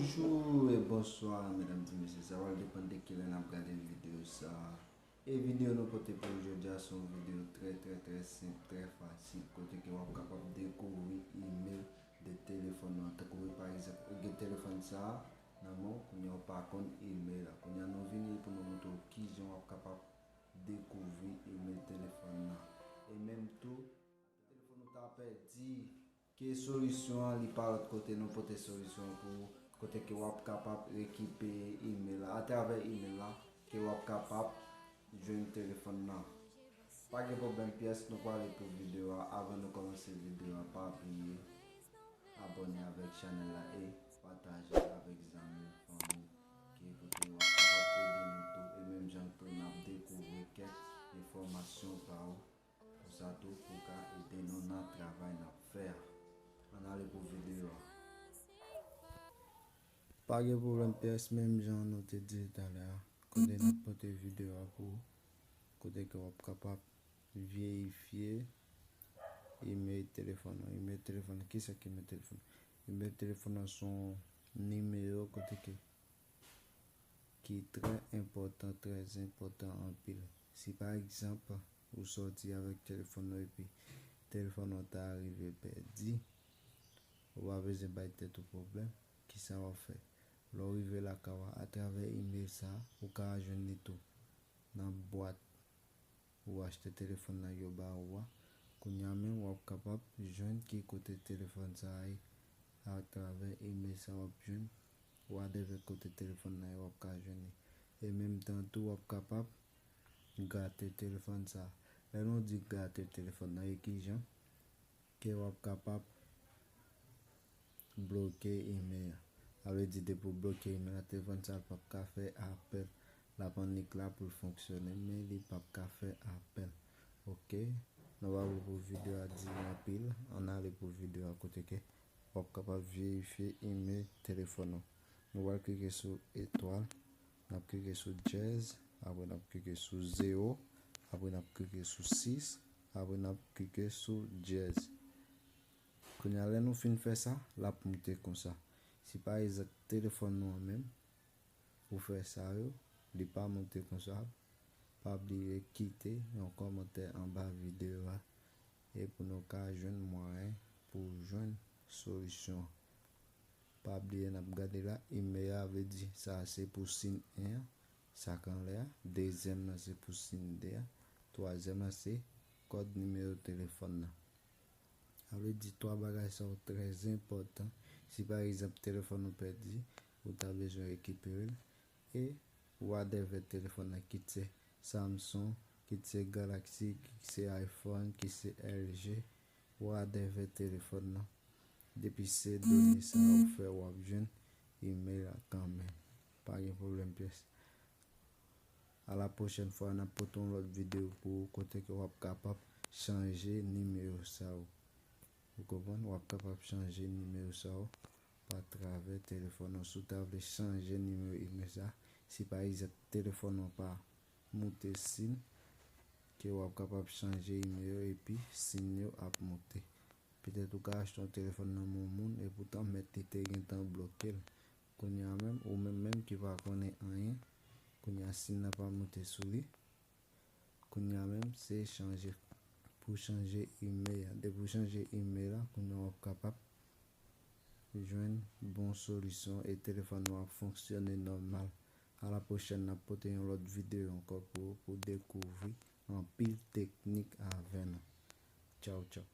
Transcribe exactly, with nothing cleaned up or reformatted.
Bonjou e bonswa, medam e mesye. Sa pral depann de kilè n ap gade videyo sa a. E videyo nou pote pou nou jodi a se yon videyo trè, trè, trè senp, trè fasil, kote ke w ap kapab dekouvri email de telefòn nou an. Tankou, pa egzanp, ou gen telefòn sa a nan men w, kounye a ou pa konn email la. Kounye a nou vini pou nou montre w kijan w ap kapab dekouvri email telefòn nan. E menm tou, telefòn ou ta pèdi, ke solisyon an, li pa lòt kote, nou pote solisyon an pou ou, kote ke w ap kapab rekipere email la, atravè email la, ke w ap kapab jwenn telefòn nan. Pa gen pwoblèm pyès, nou prale pou videyo a. Avan nou kòmanse videyo a, pa bliye abòne avèk chanèl la e pataje avèk zanmi, fanmi, ke kote yo ap kapab ede nou tou. E menm jan tou, n ap dekouvri kèk enfòmasyon pa ou. Konsa tou, pou ka ede nou nan travay n ap fè a. Ann ale pou videyo a. Pa gen pwoblèm pyès, menm jan nou te di talè a, kote n ap pote videyo a pou ou, kote ke w ap kapab verifye email telefòn ou. Email telefòn, kisa ki email telefòn? Email telefòn nan se yon nimewo kote ke ki trè enpòtan, trè enpòtan anpil. Si pa egzanp, ou sòti avèk telefòn ou epi telefòn ou ta rive pèdi, ou pa bezwen bay tèt ou pwoblèm. Kisa w ap fè? Lè w rive lakay ou a, atravè email sa a, ou ka jwenn li tou nan bwat ou achte telefòn nan yo ba ou a. Kounye a menm, w ap kapab jwenn ki kote telefòn sa a ye atravè email sa w ap jwenn, whatever kote telefòn nan ye, w ap ka jwenn li. E menm tan tou, w ap kapab gate telefòn sa a. Lè nou di gate telefòn nan, e kijan ke w ap kapab bloke email an. Sa vle di, depi w bloke email la, telefòn sa a p ap ka fè apèl. L ap annik la pou l fonksyone, men li p ap ka fè apèl. Oke? Nou pa vle pou videyo a dire anpil. Ann ale pou videyo a, kote ke w ap kapab verifye email telefòn ou. Nou pral klike sou etwal, n ap klike sou dyèz, apre n ap klike sou zewo, apre n ap klike sou sis, apre n ap klike sou dyèz. Kounye a, lè nou fin fè sa, l ap moute konsa. Si pa egzanp, telefòn nou an menm, ou fè sa yo, li pa moute konsa, pa bliye kite yon kòmantè anba videyo a, e pou nou ka jwenn mwayen pou jwenn solisyon an. Pa bliye n ap gade la, email a vle di sa a se pou sin en an, sa k anlè a, dezyèm nan se pou sin de a, twazyèm nan se kòd nimewo telefòn nan. Sa vle di twa bagay sa yo trè enpòtan. Si pa egzanp telefòn ou pèdi, ou ta bezwen rekipere l, e whatever telefòn nan, kit se Samsung, kit se Galaxy, kit se iPhone, kit se L G, whatever telefòn nan. Depi se done sa yo fè, w ap jwenn email la kanmenm. Pa gen pwoblèm pyès. A la pwochèn fwa, n ap pote yon lòt videyo pou ou kote ke w ap kapab chanje nimewo sa yo. Ou konprann? W ap kapab chanje nimewo sa yo pa travè telefòn ou. Si w ta vle chanje nimewo email sa, si pa egzanp telefòn ou pa moute sin, ke w ap kapab chanje email yo epi sin yo ap moute. Petèt ou ka achte yon telefòn nan men yon moun, epoutan mèt li te gentan bloke l. Kounye a menm, ou menm menm ki pa konnen anyen, kounye a sin nan pa moute sou li. Kounye a menm, se chanje. Pou chanje email a. Depi w chanje email la, kounye a w ap kapab jwenn bon solisyon e telefòn nou ap fonksyone nòmal. A la pwochèn, n ap pote yon lòt videyo ankò pou ou, pou dekouvri anpil teknik avè nou. Tchaw, tchaw.